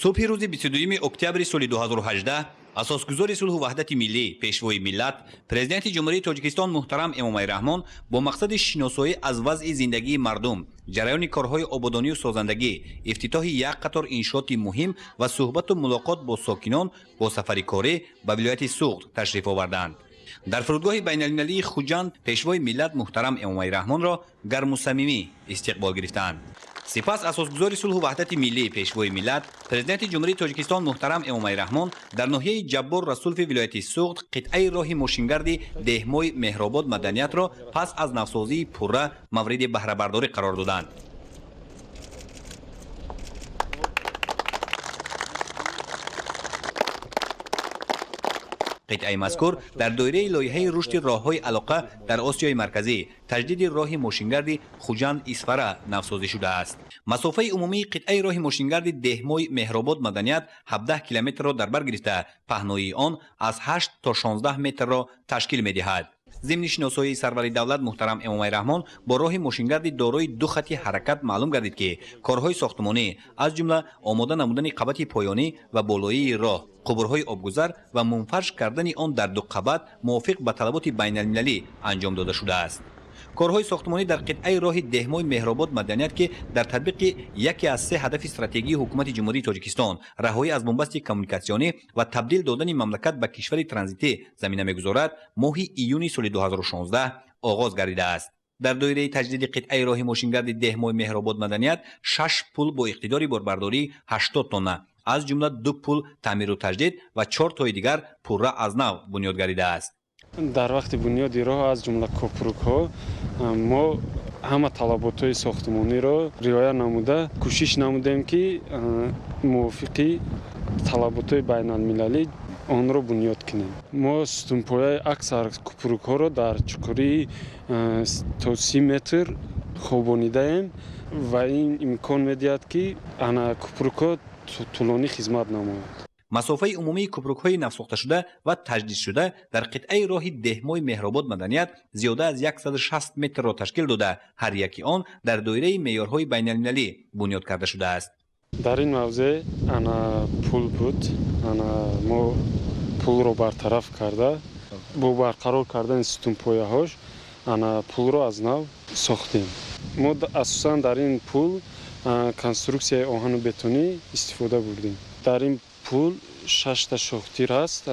Субҳи рӯзи 22 октябри соли 2018 асосгузори сулҳу ваҳдати миллӣ, пешвои миллат, Президенти Ҷумҳурии Тоҷикистон муҳтарам Эмомалӣ Раҳмон бо мақсади шиносоӣ аз вазъи зиндагии мардум, ҷараёни корҳои ободонию созандагӣ, ифтитоҳи як қатор иншооти муҳим ва суҳбату мулоқот бо сокинон бо сафари корӣ ба вилояти Суғд ташриф оварданд. Дар фурудгоҳи байналмилалии Хуҷанд пешвои миллат муҳтарам Эмомалӣ Раҳмонро гарму самимӣ истиқбол гирифтанд. Сипас асосгузори сулҳу ваҳдати миллӣ, пешвои миллат, Президенти Ҷумҳурии Тоҷикистон муҳтарам Эмомалӣ Раҳмон дар ноҳияи Ҷаббор Расулови вилояти Суғд қитъаи роҳи мошингарди деҳмои Меҳробод Маданиятро пас аз навсозии пурра мавриди баҳрабардорӣ қарор доданд. Қитъаи мазкур дар доираи лоиҳаи рушди роҳҳои алоқа дар Осиёи Марказӣ, таҷдиди роҳи мошингарди Хуҷанд Исфара навсозӣ шудааст. Масофаи умумии қитъаи роҳи мошингарди деҳмои Меҳробод Маданият 17 километрро дар бар гирифта, паҳноии он аз 8 то 16 метрро ташкил медиҳад. Зимни шиносоии сарвари давлат муҳтарам Эмомалӣ Раҳмон бо роҳи мошингарди дорои ду хати ҳаракат маълум гардид, ки корҳои сохтмонӣ, аз ҷумла омода намудани қабати поёнӣ ва болоии роҳ, қубурҳои обгузар ва мунфарш кардани он дар ду қабат мувофиқ ба талаботи байналмилалӣ анҷом дода шудааст. Корҳои сохтмонӣ дар қитъаи роҳи деҳмои Меҳробод Маданият, ки дар татбиқи яке аз се ҳадафи стратегии ҳукумати Ҷумҳурии Тоҷикистон, раҳоӣ аз бунбасти коммуникатсионӣ ва табдил додани мамлакат ба кишвари транзитӣ замина мегузорад, моҳи июни соли 2016 оғоз гардидааст. Дар доираи таҷдиди қитъаи роҳи мошингарди деҳмои Меҳробод Маданият 6 пул бо иқтидори борбардории 80 тонна, аз ҷумла 2 пул таъмиру таҷдид ва 4 тои дигар пурра аз нав бунёд гардидааст. Дар вақти бунёди роҳ, аз ҷумла копрукҳо, мо ҳама талаботҳои сохтмониро риоя намуда кӯшиш намудем, ки мувофиқи талаботҳои байналмилалӣ онро бунёд кунем. Мо сутунпояи аксар купрукҳоро дар чуқурии то 30 метр хобонидаем ва ин имкон медиҳад, ки ана купрукҳо тӯлонӣ хизмат намояд. Масофаи умумии купрукҳои навсохташуда ва таҷдидшуда дар қитъаи роҳи деҳмои Меҳробод Маданият зиёда аз 160 метрро ташкил дода, ҳар яки он дар доираи меъёрҳои байналмилалӣ бунёд карда шудааст. Дар ин мавзеъ ана пул буд, ана мо пулро бартараф карда, бо барқарор кардани сутунпояҳош ана пулро аз нав сохтем. Мо асосан дар ин пул конструксияи оҳану бетонӣ истифода бурдем. Дар ин пул 6та шохтир ҳаст,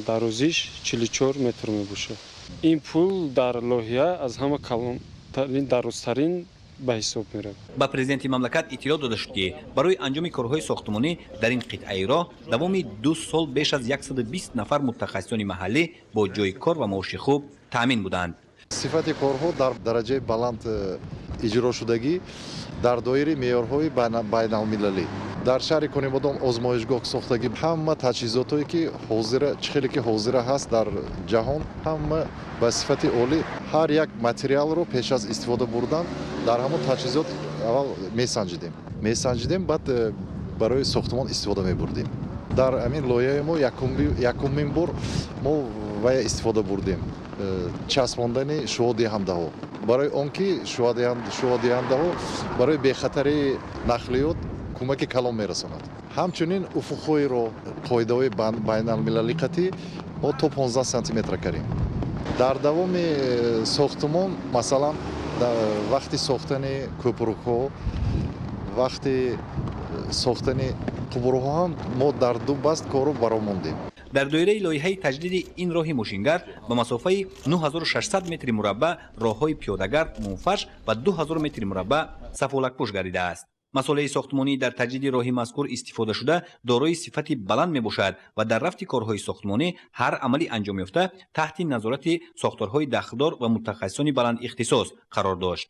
дарозиш 44 метр мебошад. Ин пул дар лоҳия аз ҳама калонтарин, дарозтарин ба ҳисоб меравад. Ба президенти мамлакат иттилоъ дода шуд, ки барои анҷоми корҳои сохтмонӣ дар ин қитъаи роҳ давоми 2 сол беш аз 120 нафар мутахассисони маҳаллӣ бо ҷойи кор ва маоши хуб таъмин буданд. Сифати корҳо дар дараҷаи баланд иҷро шудагӣ дар доираи меъёрҳои байналмилалӣ. Дар шаҳри Конибодом озмоишгоҳ сохтагӣ, ҳама таҷҳизотое ки ҳозира, чӣ хеле ки ҳозира ҳаст дар ҷаҳон, ҳама ба сифати олӣ, ҳар як материалро пеш аз истифода бурдан дар ҳамон таҷҳизот аввал месанҷидем, баъд барои сохтмон истифода мебурдем. Дар ҳамин лоиҳаи мо якумин бор мо вая истифода бурдем, часпондани шуодиҳандаҳо, барои он ки шуодиҳандаҳо барои бехатарии нақлиёт кӯмаки калон мерасонад. Ҳамчунин уфуқҳоеро қоидаҳои байналмилалӣ қатъӣ мо то 15 сантиметр кардем. Дар давоми сохтмон, масалан, вақти сохтани кӯпрукҳо, вақти сохтани қубурҳо ҳам мо дар ду баст корро баромондем. Дар доираи лоиҳаи таҷдиди ин роҳи мошингард ба масофаи 9600 метри мураббаъ роҳҳои пиёдагард мунфарш ва 2000 метри мураббаъ сафолакпӯш гардидааст. Масолеҳи сохтмонӣ дар таҷдиди роҳи мазкур истифодашуда дорои сифати баланд мебошад ва дар рафти корҳои сохтмонӣ ҳар амали анҷомёфта таҳти назорати сохторҳои дахлдор ва мутахассисони баландихтисос қарор дошт.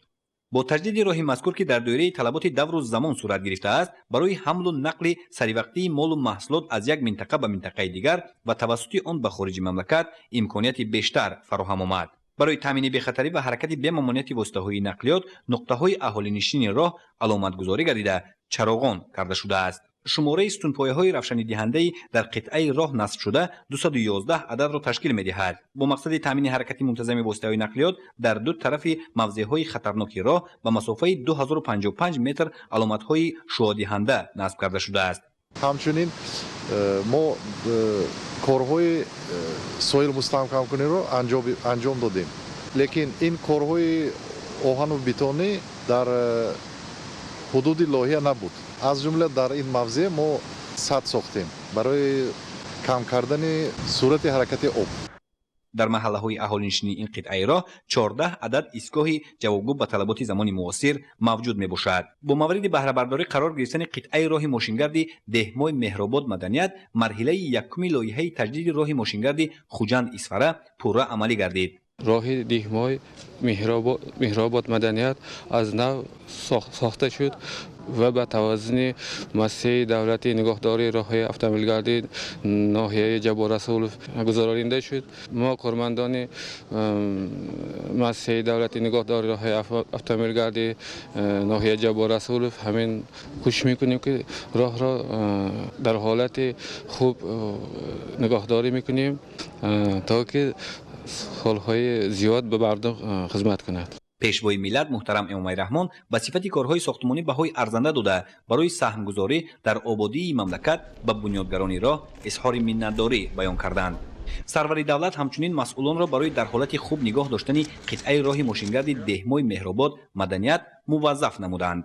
Бо таҷдиди роҳи мазкур, ки дар доираи талаботи давру замон сурат гирифтааст, барои ҳамлу нақли саривақтии молу маҳсулот аз як минтақа ба минтақаи дигар ва тавассути он ба хориҷи мамлакат имконияти бештар фароҳам омад. Барои таъмини бехатарӣ ва ҳаракати бемамониати воситаҳои нақлиёт нуқтаҳои аҳолинишини роҳ аломатгузорӣ гардида, чароғон карда шудааст. Шумораи сутунпояҳои равшанидиҳандаи дар қитъаи роҳ насбшуда 211 ададро ташкил медиҳад. Бо мақсади таъмини ҳаракати мунтазами воситаҳои нақлиёт дар ду тарафи мавзеъҳои хатарноки роҳ ба масофаи 2055 метр аломатҳои шуодиҳанда насб карда шудааст. Ҳамчунин мо корҳои соҳил мустаҳкамкуниро анҷом додем, лекин ин корҳои оҳану бетонӣ дар ҳудуди лоиҳа набуд. Аз ҷумла дар ин мавзеъ мо сад сохтем барои кам кардани суръати ҳаракати об. Дар маҳаллаҳои аҳолинишини ин қитъаи роҳ 14 адад истгоҳи ҷавобгӯ ба талаботи замони муосир мавҷуд мебошад. Бо мавриди баҳрабардорӣ қарор гирифтани қитъаи роҳи мошингарди Деҳмой Меҳробод Маданият, марҳилаи якуми лоиҳаи таҷдиди роҳи мошингарди Хуҷанд Исфара пурра амалӣ гардид. Роҳи Деҳмой Меҳробод Маданият аз нав сохта шуд ва ба тавозуни муассисаи давлатии нигоҳдории роҳҳои автомобилгардии ноҳияи Ҷаббор Расулов гузаронида шуд. Мо кормандони муассисаи давлатии нигоҳдории роҳҳои автомобилгардии ноҳияи Ҷаббор Расулов ҳамин кӯшиш мекунем, ки роҳро дар ҳолати хуб нигоҳдорӣ мекунем, то ки солҳои зиёд ба мардум хизмат кунад. Пешвои миллат муҳтарам Эмомалӣ Раҳмон ба сифати корҳои сохтмонӣ баҳои арзанда дода, барои саҳмгузорӣ дар ободии мамлакат ба бунёдгарони роҳ изҳори миннатдорӣ баён карданд. Сарвари давлат ҳамчунин масъулонро барои дар ҳолати хуб нигоҳ доштани қитъаи роҳи мошингарди Деҳмои Меҳробод Маданият муваззаф намуданд.